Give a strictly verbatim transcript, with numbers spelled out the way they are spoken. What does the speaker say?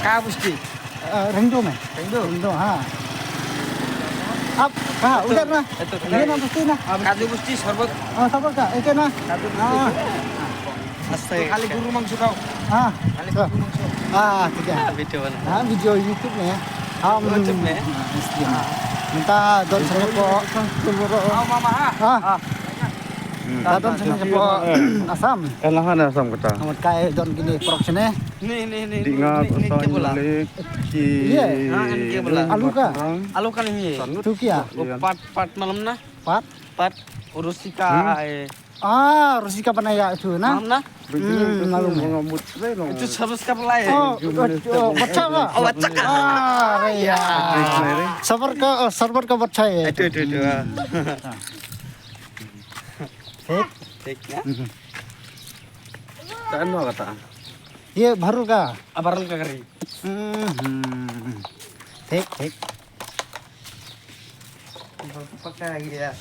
कहाँ बुस्ती? अ, रेंगदो में। रेंगदो? रेंगदो, हाँ। आप कहाँ? उधर ना? ये ना बुस्ती ना? काजू बुस्ती, शरबत। हाँ, शरबत का, एक है ना? काजू बुस्ती। हाँ। Astaga. Kali guru mangsu kau. हाँ। Kali guru mangsu. हाँ, ठीक है। Video mana? हाँ, video YouTube में है। हाँ, YouTube में? हाँ, इसलिए। हाँ। Mynta don sha ne hapoh. Au mama ha. हाँ। Mynta don sha ne hapoh Assam. Kan la hana Assam kata. Ngat kai don kine production eh. Ni ni ni. Di nga pesan balik. Iya. Alu ka? Alu ka ni. Tu kya? Pat pat malam na. Pat? Pat. Rusika. Ah, Rusika Banaya itu na. Malam na. Hmm, malam. Itu sabas ka pelai. Oh, oh, oh, bacha ka? Oh, bacha ka. Ah, ya. Sabar ka, oh, sabar ka bacha ya. Itu itu itu. Thik. Thik ya. Kan mau kata. Ye, baru ka? Ah, baru ka kari. Hmm. Thik, thik. Pakai lagi ya.